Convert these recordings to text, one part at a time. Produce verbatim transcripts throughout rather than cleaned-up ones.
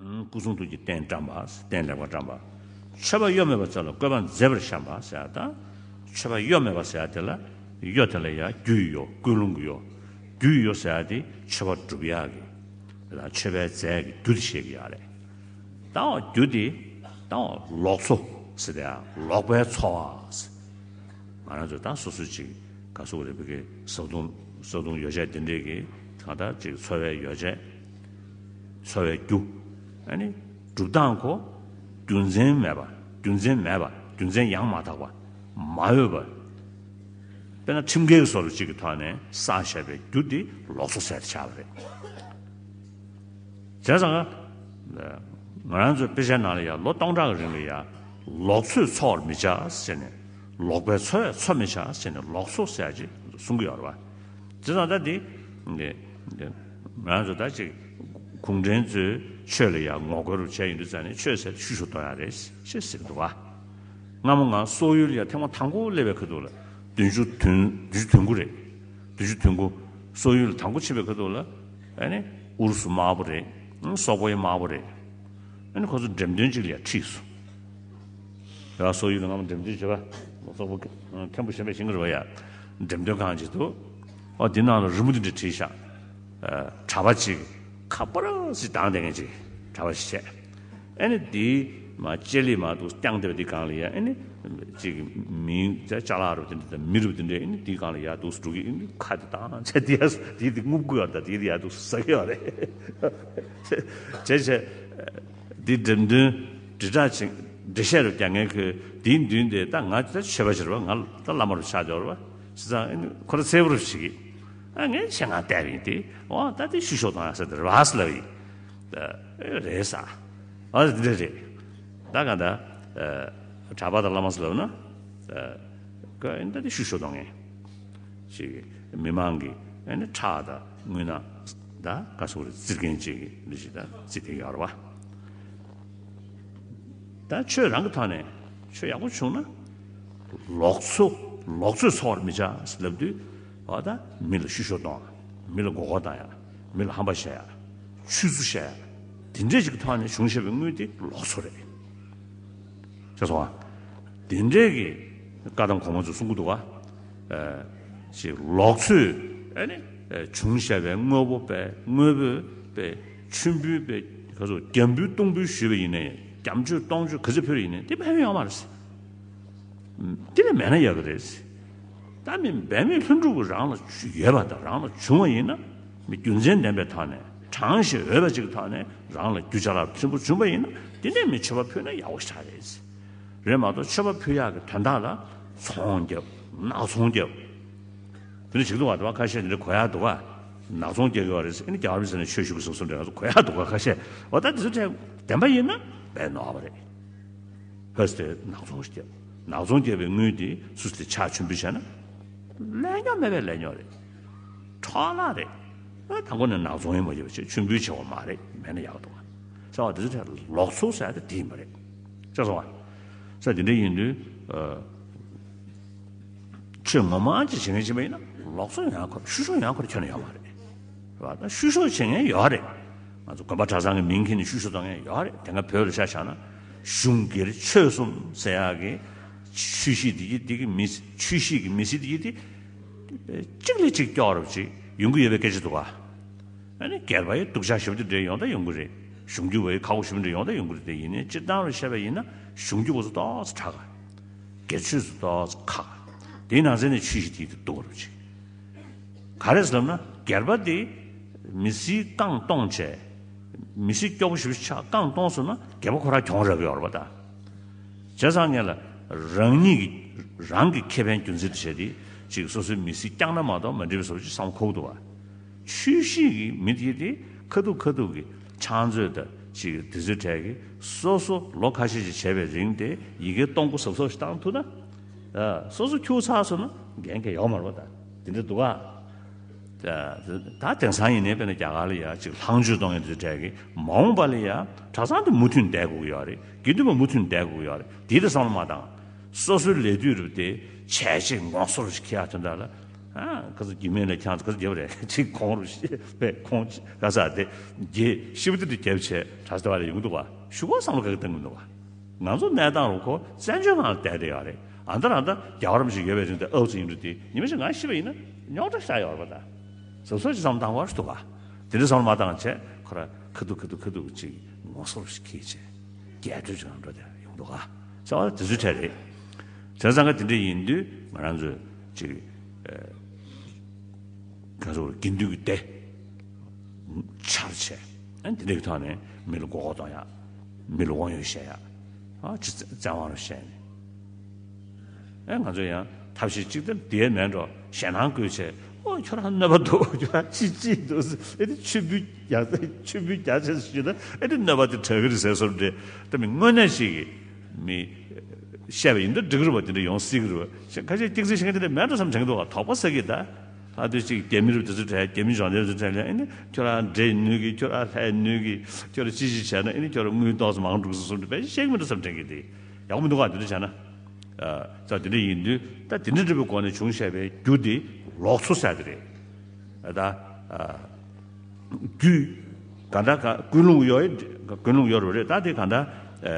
སྐུ་གསུང་ཐུགས་ཀྱི་རྟེན་བཀྲམ་པ། རྟེན་ལེགས་པར་བཀྲམ་པ། མཆོད་པ་གཡོ་མེད་པ་ཚོ་ལ་བཀོད་པ་མཛེས་པར་བཤམས་པ་ཟེར་ཡ་དང་། མཆོད་པ་གཡོ་མེད་པ་ཟེར་ཡ་དེ་ལ། གཡོ་དེ་ལ་ཡ་རྒྱུ་ཡི་གཡོ། ཀུན་སློང་གི་གཡོ། རྒྱུ་ཡི་གཡོ་ཟེར་ཡ་དེ་མཆོད་པ་སྒྲུབ་ཡ་གི། དང་མཆོད་པའི་རྫས་ཀྱི་རྒྱུ་དེ་བཤད་ཀྱི་ཡ་རེད། ད་འོ་རྒྱུ་དེ། ད་འོ་ལོག་འཚོ་ཟེར་དེ་ཡ། ལོག་པའི་འཚོ་བ་ཟེར། ང་རང་ཚོ་ད་སོ་སོ་ཅིག་ག་སོ་རེ་བི་གི་བཟའ་བཏུང་བཟའ་བཏུང་ཡོ་བྱད་དེ་འདྲས་ཀྱི་གང་ལྟར་ཅིག་འཚོ་བའི་ཡོ་བྱད། འཚོ་བའི་རྒྱུ། ཨ་ནི་སྒྲུབ་སྟངས་ཁོ། རྒྱུ་མཚན་མེད་པ། རྒྱུ་མཚན་མེད་པ། རྒྱུ་མཚན་ཡང་མ་དག་པ། མ་འོས་པ། དཔེར་ན་ཁྲིམས་འགལ་གྱི་བཟོ་འདྲ་ཅིག་གི་ཐོག་ནས་བསགས་བཞག་པའི་རྒྱུ་དེ་ལོག་འཚོ་ཟེར་ཆགས་པ་རེད། བྱས་ཙང་། ང་རང་ཚོའི་དཔེ་ཆའི་ནང་ལ་ཡ་ལོ་སྟོང་ཕྲག་གི་རིང་ལ་ཡ། ལོག་འཚོས་འཚོ་བར་མི་བྱ་ཟེར་ནས། ལོག་པའི་འཚོ་ཡ་འཚོ་མི་བྱ་ཟེར་ནས་ལོག་འཚོ་ཟེར་ཡ་ཅིག་གསུང་གི་ཡོད་རེད་བ། བྱས་ཙང་ད་འདི། འདི། འདི། ང་རང་ཚོ་ད་ཅིག་གུང་ཁྲན་ཚོའི་ཆོས་ལ་ཡ་ངོ་རྒོལ་རུ་བྱས་ཡོང་དུས་ཙང་ནས་ཆོས་ཟེར་ཤུ་ཤུ་གཏོང་ཡ་རེད་ཅེས་ཟེར་གི་འདུག་བ། སྔ་མོ་ང་སོག་ཡུལ་ལ་ཡ་ཐེངས་མ་དང་པོ་སླེབས་པའི་ཁ་ཐུག་ལ། བདུན་ཅུ་དོན། བདུན་ཅུ་དོན་དགུ་རེད། བདུན་ཅུ་དོན་དགུ། སོག་ཡུལ་ལ་དང་པོ་ཕྱིན་པའི་ཁ་ཐུག་ལ། ཨ་ནི་ཨུ་རུ་སུ་དམར་པོ་རེད། སོག་པོ་ཡི་དམར་པོ་རེད། ཨ་ནི་ཁོ་ཚོ་འགྲེམས་སྟོན་ཅིག་ལ་ཡ་ཁྲིད་སོང་། ཡ་སོག་ཡུལ་ལ་སྔ་མོ་འགྲེམས་སྟོན་བྱེད་པ། སོག་པོ་མཁན་པོ་གཞན་པ་ཞིག་རེད་བ་ཡ། འགྲེམས་སྟོན་ཁང་ཅིག་འདུག་འོ་དེ་ནང་ལ་རི་མོ་དེ་འདྲ་བྲིས་ཤག་གྲྭ་པ་ཅིག་ཁ་པར་ཅིག་བཏང་བསྡད་མཁན་ཅིག་གྲྭ་པ་ཞིག་བྱས། ཨ་ནི་དེའི་མ་ལྕེ་ལི་མ་འདུག་བརྐྱངས་བསྡད་པ་དེ་སྒང་ལ་ཡ། ཨ་ནི་ཅིག་མི་ཅ་ཅ་ལག་རུ་དེ་འདྲ་དང་མི་རུ་དེ་འདྲ། ཨ་ནི་དེའི་སྒང་ལ་ཡ་འདུག་འགྲོ་གི། ཨ་ནི་ཁ་དེ་བཏང་བྱས་དེ་ཡ་དེ་དེ་རྔུབ་དགོས་ཡ། ད་དེ་དེ་ཡ་འདུག་ཟ་གི་ཡོད་རེད། བྱས་བྱས་དེ་འགྲེམས་སྟོན་འབྲི་གྲྭ་ཅིག་འགྲེལ་བཤད་རུ་རྒྱག་མཁན་ཁོས་དེའི་མདུན་དེ། ད་ང་ད་ཆོས་པ་ཞིག་རེད་བ། ང་ད་བླ་མ་རུ་ཆགས་འཇོག་རེད་བ། བྱས་ཙང་ཨ་ནི་ཁོ་རང་གསལ་པོ་རུ་བྱེད་ཀྱི། ཨ་ངས་ཆེད་མངགས་བལྟས་པ་ཡིན་ཏེ། འོ་ད་དེ་ཤུ་ཤོ་གཏོང་ཡ་ཟེར་དེ་རེད་བ་ཟེར་ལབ་ཡིན། ད་ཨེ་རེད་ཟེར། ཨ་འདི་འདྲ་རེད། ད་གང་ལྟར། ཨ་གྲྭ་པ་དང་བླ་མ་ཟེར་ལབ་ན། ཨ་ཀ་ཨེ་ད་དེ་ཤུ་ཤོ་གཏོང་མཁན་ཅིག་མི་མང་གི་ཨ་ནི་ཁྲག་དང་རྔུལ་ནག་ད་ག་སོགས་རེད་བཙིར་མཁན་ཅིག་གི་འདི་ཞིག་ད་བརྩི་བསྡད་ཡོད་རེད་བ། ད་ཆོས་རང་གི་ཐོག་ནས་ཆོས་ཡག་པོ་བྱུང་ན། ལོག་འཚོ། ལོག་འཚོས་འཚོ་བར་མི་བྱ་ཟེར་ལབ་དུས། འོ་ད་མི་ལ་ཤུ་ཤོ་གཏོང་ཡ། མི་ལ་མགོ་སྐོར་བཏང་ཡ། མི་ལ་ཧམ་པ་བཤད་ཡ། ཆུད་ཟོས་བཤད་ཡ། དེ་འདྲས་ཅིག་གི་ཐོག་ནས་བྱུང་བཞག་པའི་དངུལ་དེ་ལོག་འཚོ་རེད། ཤེས་སོང་ང་། དེ་འདྲས་ཀྱི་བཀའ་དང་གོང་མ་ཚོས་གསུང་གི་འདུག་བ། ཨ་ཅིག་ལོག་འཚོས། ཨ་ནི་ཨ་བྱུང་བཞག་པའི་དངོས་པོ་པས། དངོས་པོ་པས་མཆོད་འབུལ་པས། ག་ཚོད་རྒྱ་འབུལ་སྟོང་འབུལ་ཞུས་པ་ཡིན་ནའི། རྒྱ་མཆོད་སྟོང་མཆོད་ག་ཚོད་ཕུལ་བ་ཡིན་ནའི་དེ་ཕན་ཡོད་མ་རེད། དེ་ལས་མེད་ན་ཡག་གི་རེད། ད་མི་འབད་མེད་ལྷུན་གྲུབ་ཀྱི་རང་ལ་ཡོད་པ་དང་རང་ལ་བྱུང་བ་ཡིན་ན། མི་རྒྱུ་མཚན་ལྡན་པའི་ཐོག་ནས། དྲང་ཞིང་འོས་པ་ཅིག་གི་ཐོག་ནས་རང་ལ་རྒྱུ་ཅ་ལག་ཕྲན་བུ་བྱུང་བ་ཡིན་ན། དེ་ནས་མི་མཆོད་པ་ཕུལ་ན་ཡག་པོ་ཞེ་དྲག་རེད། རེད་མ་གཏོགས་མཆོད་པ་ཕུལ་ཡག་གི་དོན་དག་ལ་ཚོང་རྒྱབ། ནག་ཚོང་རྒྱབ། དེ་འདྲ་བྱེད་ཀྱི་འདུག་བ། དེ་བ་ཁ་ཤས་འདི་འདྲ་གོ་ཡག་འདུག་ག་ནག་ཚོང་རྒྱག་གི་ཡོད་རེད་ཟེར། ཨ་ནི་རྒྱ་གར་མི་ཟེར་ནས་ཆོས་ཞུ་གི་སོང་སོང་འདྲ་ང་ཚོ་གོ་ཡག་འདུག་ག་ཁ་ཤས། འོ་ད་དེ་ཚོ་དྲན་བདེན་པ་ཡིན་ན་དཔེ་ནོར་བ་རེད། ཕ་སི་ཏེ་ནག་ཚོང་ཞིག་བརྒྱབ། ནག་ཚོང་བརྒྱབ་པའི་དངུལ་དེ་སུ་སྟེ་ཕྱག་མཆོད་འབུལ་བྱས་ན། ལས་རྙོག་མེད་པའི་ལས་རྙོག་རེད། འཕྲོ་བརླག་རེད། ཨ་དང་པོ་ནས་ནག་ཚོང་ཡིན་པ་ཡོད་པ་བྱས་མཆོད་འབུལ་བྱེད་དགོས་མ་རེད། མེད་ན་ཡག་འདུག་ག་ཟེར་བ་དེ་ཚོ་ལོག་འཚོ་ཟེར་ཡ་དེ་དེ་ཡིན་པ་རེད། ཤེས་སོང་ང་། ས་དེ་འདྲ་ཡིན་དུས། ཨ། ཆོས་ངོ་མ་ཅིག་བྱེད་མཁན་ཅིག་མ་ཡིན་ན་ལོག་འཚོ་ཡང་ཁོ་ཤུ་ཤོ་ཡང་ཁོ་ཁྱོན་ནས་ཡོད་མ་རེད། རེད་བ། ད་ཤུ་ཤོ་བྱེད་མཁན་ཡོད་རེད། ང་ཚོ་དགོན་པ་གྲྭ་ཚང་གི་མིང་འཁྱེར་ནས་ཤུ་ཤོ་གཏོང་མཁན་ཡོད་རེད། དེ་སྔ་བོད་ལ་ཆ་བཞག་ན་གཞུང་སྒེར་ཆོས་གསུམ་ཟེར་ཡག་གི་ཆོས་གཞིས་དེ་གི་དེ་གི་མི་ཆོས་གཞིས་ཀྱི་མི་སེར་དེ་གི་དེ་གཅིག་ལས་གཅིག་སྐྱོ་རབ་ཅིག་ཡོང་གི་ཡོད་པའི་སྐད་ཆ་འདུག་ག་ཨ་ནི་སྒེར་པ་ཡི་སྡུག་ཅག་ཞེ་པོ་དེ་འདྲ་ཡོང་ད་ཡོང་གི་རེད། གཞུང་རྒྱུ་བ་ཡི་ཁག་པོ་ཞེ་པོ་འདྲ་ཡོང་ད་ཡོང་གི་རེད། དེ་ཡིན་ནའི་སྤྱིར་བཏང་ལ་བཤད་པ་ཡིན་ན་གཞུང་རྒྱུ་བ་ཚོ་ཏོག་ཙམ་དྲག་ག་སྒེར་ཆོས་ཚོ་ཏོག་ཙམ་ཁག་ག་དེའི་ནང་ཚན་ནས་ཆོས་གཞིས་དེ་དེ་སྡུག་རབ་ཅིག་ག་རེ་ཟེར་ལབ་ན། སྒེར་པ་དེ་མི་སེར་རྐང་སྟོང་བྱས། མི་སེར་སྐྱོ་པོ་ཞེ་པོ་ཆགས། རྐང་སྟོང་སོང་ན་སྒེར་པ་ཁོ་རང་གྱོང་རག་གི་ཡོད་རེད་པ། ད་བྱས་ཙང་ངས་ལ་རང་ཉིད་ཀྱི་རང་གི་ཁེ་ཕན་རྒྱུ་མཚན་དུ་བྱས་ཏེ་ཅིག་སོ་སོའི་མི་སེར་བསྐྱངས་ན་མ་གཏོགས་མ་འགྲིག་པའི་བཟོ་ཅིག་བསམ་ཁོག་འདུག་བ། ཆོས་གཞིས་ཀྱི་མི་དེ་དེ་ཁ་ཐུག་ཁ་ཐུག་གི་ཕྱག་མཛོད་དང་ཅིག་དེ་ཚོའི་གྲས་ཀྱིས་སོ་སོ་ལོ་ཁ་ཤས་ཤིག་བྱས་པའི་རིང་དེ་ཡི་གེ་སྟོང་སྐུ་གཟབ་གཟབ་ཞིག་བཏང་ཐུབ་ན། ཨ། སོ་སོ་ཁྱུག་ཚར་སོང་ན་འགན་ག་ཡོད་མ་རེད་པ། ད་དེ་འདྲ་འདུག་ག་ད་དེང་སང་ཡིན་ནའི་དཔེར་ན་རྒྱ་གར་ལ་ཡ་ཅིག་ལྷག་འཇུག་གཏོང་མཁན་དེ་ཚོའི་གྲས་ཀྱིས་མ་འོངས་པ་ལ་ཡ་གྲྭ་ཚང་དེ་མུ་མཐུད་བསྡད་དགོས་ཀྱི་ཡོད་རེད། དགེ་འདུན་པ་མུ་མཐུད་བསྡད་དགོས་ཀྱི་ཡོད་རེད། དེ་དེ་བསམ་བློ་མ་བཏང་། སོ་སོའི་ལས་དུས་རུ་དེ་བྱས་རྗེས་ངོ་སོར་ཞིག་འཁྱེར་ཡག་དོན་དག་ལ། ཨ་ཁ་སང་རྒྱུད་སྨད་ལ་ཁྱང་ཁ་སང་རྒྱབ་རེད། ཅིག་ཁོང་རུ་ཤེས་པས་ཁོང་ཁ་སང་དེ་རྒྱས་ཤི་བ་དེ་དུ་རྒྱབ་བྱས་གྲྭ་ས་བ་ལ་ཡོང་འདུག་བ། ཞུ་བ་བསམ་བློ་ག་གི་བཏང་གི་འདུག་བ། ང་ཚོ་གནས་སྟངས་རུ་ཁོ་བཙན་བྱོལ་ནང་ལ་བསྡད་བསྡད་ཡོད་རེད། ཨ་འདྲ་ར་འདྲ་རྒྱལ་བ་རིན་པོ་ཆེ་ཡོད་པའི་རིང་དུ་ཨའུ་ཙི་ཡིན་འགྲོ་དེ་ཉི་མ་ཞིག་ང་ཤི་བ་ཡིན་ན་རྙོག་དྲ་ཤ་ཡོད་རེད་པ། ད་ཟབ་སོ་ཞིག་བསམ་བློ་བཏང་བ་ཞིག་འདུག་ག། དེ་འདྲ་བསམ་བློ་མ་བཏང་བྱས་ཁོ་ར་ཁ་ཐུག་ཁ་ཐུག་ཁ་ཐུག་ཅིག་ངོ་སོར་ཞིག་ཁྱེར་བྱས་རྒྱས་སྤྲོས་ཅིག་ལ་འགྲོ་བསྡད་ཡོང་འདུག་ག། ཟེར་བ་དེ་ཚོའི་གྲས་རེད། བྱས་ཙང་ག་དེ་འདྲ་ཡིན་དུས་ང་རང་ཚོས་ཅིག་ཨ་ག་ཚོད་དགེ་འདུན་གྱི་སྡེ་འཆར་བྱས། ཨ་འདི་འདྲ་གི་ཐོག་ནས་མི་ལ་མགོ་སྐོར་གཏོང་ཡག། མི་ལ་དབང་ཡོད་བཤད་ཡག། ཨ་ཅིག་བཙན་དབང་རུ་བཤད་ནས། ཨེ་ང་ཚོ་ཡང་ཐབས་ཤེས་གཅིག་ལྟར་དེ་མེད་འགྲོ་ཞེད་སྣང་སྐུལ་བྱས། ཨོ་ཁྱོད་རང་གནོད་པ་འདུག་ཁྱོད་རང་ཅི་ཅི་འདུག་ཨེ་དེ་མཆོད་འབུལ་ཡག་མཆོད་འབུལ་རྒྱག་བྱས་ཞུས་ན་ཨེ་དེ་གནོད་པ་དེ་གྲོལ་གི་རེད་ཟེར་སོར་འདྲེ། ད་མི་དངོས་གནས་ཤིག་གི་མི་བཤད་པ་ཡིན་ད་འགྲིག་གི་རེད་པ། དེ་འདྲ་ཡོང་སྲིད་ཀྱི་རེད་པ། ཁ་ཤས་སྐྱག་རྫུན་བཤད་མཁན་དེ་འདྲ་མེད་འགྲོ་བསམ་དྲན་གི་འདུག་ག། དོགས་པ་ཟ་གི་ད། ཨ་དུས་གཅིག་རྒྱ་མི་རུ་དེ་ཚོ་གྲས་རྒྱ་མི་གཞོན་སྐྱེས་ཚོ་གྲས་ལ་ཨེ་ནི་ཁྱོད་རང་འདྲེ་ནུས་གི། ཁྱོད་རང་ལྷ་ནུས་གི། ཁྱོད་རང་ཅི་ཞིག་བྱས་ན་ཨེ་ནི་ཁྱོད་རང་དངུལ་ཏོག་ཙམ་མང་འགྲོ་གི་བཟོ་སོང་འདྲ་དཔེ་བཤད་ཀྱི་མི་འདུག་བསམ་དྲན་གི་དེ། ཡག་པོ་མི་འདུག་ག་དེ་འདྲ་བྱས་ན། ཨ་ཙང་དེ་འདྲ་ཡིན་དུས་ད་དེ་འདྲ་འདྲ་པོའི་སྒོ་ནས་བྱུང་བཤད་པའི་རྒྱུ་དེ་ལོག་འཚོ་ཟེར་དེ་རེད། ཨ་ད་ཨ་རྒྱུད་ག་འདྲ་ག་ཀུན་སློང་ཡོད། ཀུན་སློང་ཡོད་རེད་ད། དེ་ག་འདྲ་ཨ་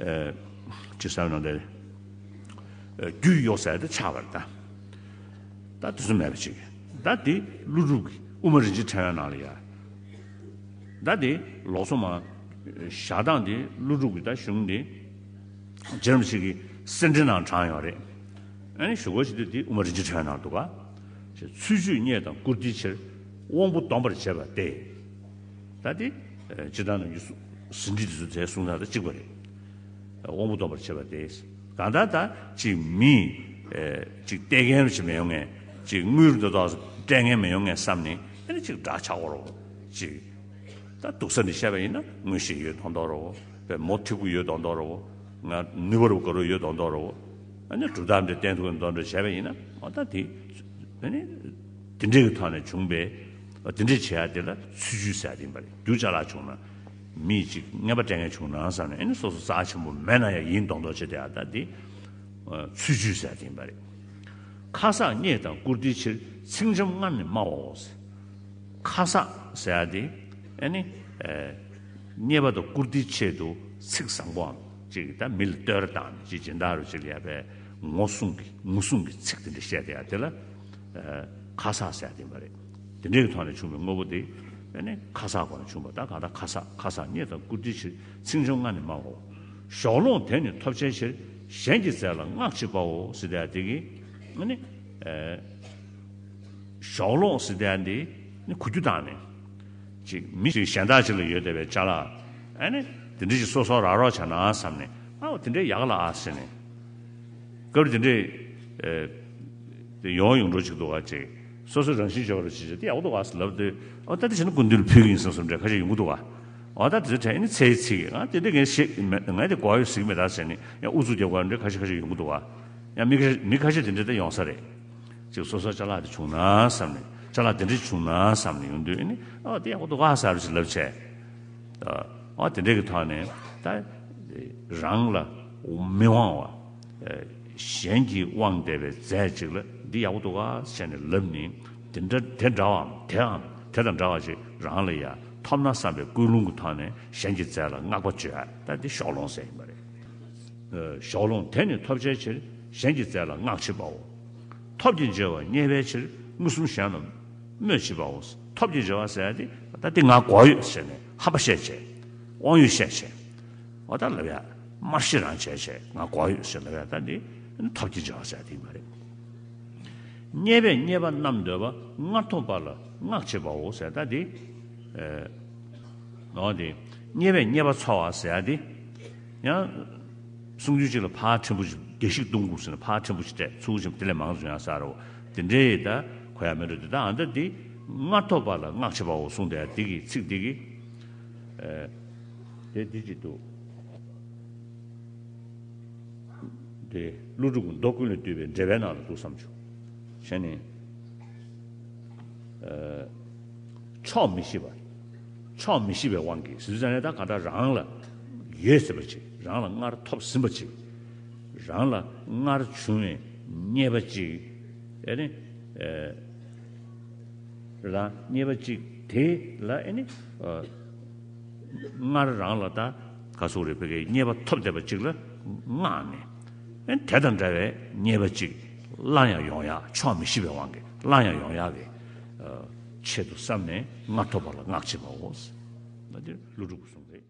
ཨ་ཅི་ཟེར་ན་དེ་རྒྱུད་གཡོག་ཟེར་དེ་ཆགས་པ་རེད་ད། ད་དེ་ཚོ་མེད་པ་ཅིག་ད་དེ་ཀླུ་སྒྲུབ་ཀྱི་དབུ་མ་རིན་ཆེན་ཕྲེང་བའི་ནང་ལ་ཡ། ད་དེ་ལོག་འཚོ་མ་བཞག་སྟངས་དེ་ཀླུ་སྒྲུབ་ཀྱི་ད་གཞུང་དེ་རྗེ་རིན་པོ་ཆེ་གི་གསེར་ཕྲེང་ནང་དྲངས་ཡོད་རེད། ཨ་ནི་ཞུ་སྒོ་ཞིག་དེ་དེ་དབུ་མ་རིན་ཆེན་ཕྲེང་བའི་ནང་འདུག་ག། ཚུལ་འཆོས་རྙེད་དང་བཀུར་སྟིའི་ཕྱིར། དབང་པོ་སྡོམ་པར་བྱེད་པ་སྟེ། ད་དེ་སྤྱིར་བཏང་ནང་གི་ཟིན་བྲིས་དེ་ཚོ་དེ་གསུང་སྟངས་དང་གཅིག་པ་རེད། དབང་པོ་སྡོམ་པར་བྱེད་པ་སྟེ། གང་ལྟར་ད་ཅིག་མི་ཅིག་ལྟས་ངན་ཅིག་མི་ཡོང་ངེས། ཅིག་དངུལ་འདི་དག་སྤྲད་ངན་མི་ཡོང་ངེས་བསམ་ནས་ཨ་ནི་ཅིག་འདྲ་ཆགས་འོ་རོ། ཅིག་ད་སྡུག་ས་ནས་བཤད་པ་ཡིན་ན་དངོས་ཤེས་ཡོད་མདོག་མདོག་རོ། པའི་མོ་ཐིག་པོ་ཡོད་མདོག་མདོག་རོ། ང་ནུས་པ་རུ་དགའ་རུ་ཡོད་མདོག་མདོག་རོ། ཨ་ནི་གྲུབ་རྟགས་འདི་བསྟན་ཐུབ་མདོག་མདོག་བྱས་པ་ཡིན་ན་ཨ་ད་དེ་ཨ་ནི་དེ་འདྲའི་གི་ཐོག་ནས་བྱུང་བའི་དེ་འདྲའི་བྱེད་ཡ་དེ་ལ་ཚུལ་འཆོས་ཟེར་ཡ་དེ་ཡིན་པ་རེད། རྒྱུ་ཅ་ལག་བྱུང་ན། མི་གཅིག་རྔན་པ་སྤྲད་མཁན་བྱུང་ན་བསམ་ནས་ཨ་ནི་སོ་སོ་རྩ་ཆེན་པོ་མེད་ན་ཡང་ཡིན་མདོག་མདོག་བྱེད་བསྡད་ཡ་ད་འདི་ཚུལ་འཆོས་ཟེར་ཡ་དེ་ཡིན་པ་རེད། ཁ་གསག་རྙེད་དང་བཀུར་སྟིའི་ཕྱིར། ཚིག་འཇམ་སྔར་ནས་སྨྲའོ། ཁ་གསག་ཟེར་ཡ་དེ་ཨ་ནི་རྙེད་པ་དང་བཀུར་སྟིའི་ཆེད་དུ་ཚིག་བཟང་པོའམ་ཅིག་ད་མི་ལ་བསྟོད་ར་བཏང་ནས་ཅིག་སྦྱིན་བདག་རུ་ཅིག་ལ་ཡ་པའི་ངོ་སྲུང་གི་ངོ་སྲུང་གི་ཚིག་དེ་འདྲ་བཤད་བསྡད་ཡ་དེ་ལ་ཁ་གསག་ཟེར་ཡ་དེ་ཡིན་པ་རེད། དེ་འདྲའི་གི་ཐོག་ནས་བྱུང་བའི་དངོས་པོ་དེ་ཨ་ནི་ཁ་གསག་སྒོ་ནས་བྱུང་བ་ད་གང་ལྟར་ཁ་གསག་ཁ་གསག་རྙེད་དང་བཀུར་སྟིའི་ཕྱིར། ཚིག་འཇམ་སྔར་ནས་སྨྲའོ། གཞོགས་སློང་དེ་ནི་ཐོབ་བྱའི་ཕྱིར། གཞན་གྱི་རྫས་ལ་སྔགས་མཆིས་པའོ་ཟེར་ཡ་དེ་གི་ཨ་ནི་ཨེ། གཞོགས་སློང་ཟེར་ཡ་དེ་ནི་གོ་རྒྱུ་བཏང་ནས་ཅིག་མི་ཞིག་གཞན་དག་ཅིག་ལ་ཡོད་བསྡད་པའི་ཅ་ལག་ཨ་ནི་དེ་འདྲ་ཞིག་སོ་སོ་རག་རོགས་བྱས་ན་བསམ་ནས་ཨའོ་དེ་འདྲའི་ཡག་ལ་ཨ་ཟེར་ནས། སྐབས་རེ་དེ་འདྲའི་ཨེ། དེ་ཡོང་ཡོང་འགྲོ་ཅིག་འདུག་ག་ཅིག་སོ་སོའི་རང་བཞིན་བརྗོད་པར་བྱེད་ཅིག་དེ་ཡག་པོ་འདུག་ག་ཟེར་ལབ་དུས་ཨོ་ད་དེ་བྱས་ན་སྐུ་མདུན་ལ་ཕུལ་གི་ཡིན་བསམ་བསམ་འདྲ་ཁ་ཤས་ཡོང་གི་འདུག་ག། ཨོ་ད་དེ་ཚོ་དྲན་ནི་ཚེ་ཡི་ཚིག་ང་དེ་འདྲ་ངས་ཤེས་མེད། ང་དེ་གོ་ཡོད་ཟིག་མེད་ད་ཟེར་ནི་ཡང་ཨུ་ཚུགས་རྒྱག་དགོས་འདྲ་ཁ་ཤས་ཁ་ཤས་ཡོང་གི་འདུག་ག། ཡང་མི་ཁ་མི་ཁ་ཤས་དེ་འདྲ་ད་ཡོང་ས་རེད། ཅིག་སོ་སོ་ཅ་ལག་དེ་བྱུང་ན་བསམ་ནས་ཅ་ལག་དེ་འདྲ་བྱུང་ན་བསམ་ནས་ཡོང་དུས་ཨ་ནི་ཨོ་དེ་ཡག་པོ་འདུག་ག་ཟེར་ཅིག་ལབ་བྱས། ཨོ་དེ་འདྲ་གི་ཐོག་ནས་ད་རང་ལ་མི་དབང་བ། གཞན་གྱིས་དབང་བསྡད་པའི་རྫས་ཅིག་ལ་འདི་ཡག་པོ་འདུག་ག་ཟེར་ནས་ལབ་ནས་འདི་འདྲ་དེ་འདྲ་བའམ་དེའམ་དེ་དང་འདྲ་བ་ཞིག་རང་ལ་ཡ་ཐོབ་ན་བསམ་པའི་ཀུན་སློང་གི་ཐོག་ནས་གཞན་གྱི་རྫས་ལ་བསྔགས་པ་བརྗོད་ཡ་ད་འདི་གཞོགས་སློང་ཟེར་ཡིན་པ་རེད། གཞོགས་སློང་དེ་ནི་ཐོབ་བྱའི་ཕྱིར། གཞན་གྱི་རྫས་ལ་སྔགས་མཆིས་པའོ། ཐོབ་ཀྱི་འབྱེད་པ་རྙེད་པའི་ཕྱིར། མངོན་སུམ་གཞན་ལ་སྨོད་མཆིས་པའོ། ཐོབ་ཀྱི་འབྱེད་པ་ཟེར་ཡ་དེ་ད་འདི་ང་གོ་ཡོད་ཟེར་ནས་ཧམ་པ་བཤད་བྱས། དབང་ཡོད་བཤད་བྱས། འོ་ད་ལབ་ཡ། དམར་ཤེད་རང་བྱས་བྱས་ང་གོ་ཡོད་ཟེར་ལབ་ཡ་ད་འདི་ཐོབ་ཀྱི་འབྱེད་པ་ཟེར་ཡ་དེ་མ་རེད། རྙེད་པས་རྙེད་པ་རྣམས་འདོད་པ། སྔར་ཐོབ་པ་ལ་སྔགས་མཆིས་པའོ་ཟེར་ད་འདི། ཨེ། འོ་དེ། རྙེད་པས་རྙེད་པ་འཚོལ་བ་ཟེར་ཡ་དེ། ཡང་། གསུང་རྒྱུན་གཅིག་ལ་ཕར་ཕྲན་བུ་ཞིག་རྒྱ་ཤིག་བརྡུང་དགོས་ཟེར་ན་ཕར་ཕྲན་བུ་ཞིག་སྤྲད་ཚུར་ཞིག་དེ་ལས་མང་ཙམ་ཡང་ཟ་རོ། དེ་འདྲའི་ད་གོ་ཡ་མེད་འགྲོ་དེ་ད་ཨ་འདྲ་དེ། སྔར་ཐོབ་པ་ལ་སྔགས་མཆིས་པའོ་གསུངས་དེ་དེ་གི་ཚིག་དེ་གི། ཨེ། དེ་དེ་གཅིག་འདུག་དེ་ཀླུ་སྒྲུབ་ཀྱི་མདོ་ཀུན་ལས་བཏུས་པའི་འགྲེལ་པའི་ནང་ལ་འདུག་བསམ་བྱུང་། བྱས་ནས། ཨ། ཕྱོགས་མི་ཤེས་པ། ཕྱོགས་མི་ཤེས་པའི་དབང་གིས་ཟེར་དུས་ཙང་ནས་ད་ག་འདྲ་རང་ལ་ཡོད་ཟེར་བ་ཅིག་རང་ལ་སྔར་ཐོབ་ཟིན་པ་ཅིག་རང་ལ་སྔར་བྱུང་བའི་རྙེད་པ་ཅིག་ཨེ་ནི། རེད་དང་། རྙེད་པ་གཅིག་དེ་ལ་ཨེ་ནི་ཨ། སྔར་རང་ལ་ད་ག་སོགས་རེད། བོད་ཀྱི་རྙེད་པ་ཐོབ་བསྡད་པ་གཅིག་ལ་བསྔགས་ནས། ཨེ་དེ་དང་འདྲ་བའི་རྙེད་པ་གཅིག་སླར་ཡང་ཡོང་ཡག་ཆོག་མི་ཤེས་པའི་དབང་གིས་སླར་ཡང་ཡོང་ཡག་གི་ཨ། ཆེད་དུ་བསམ་ནས་སྔར་ཐོབ་པ་ལ་བསྔགས་བྱེད་པའོ། ད་དེ་ཀླུ་སྒྲུབ་ཀྱི་གསུང་རེད།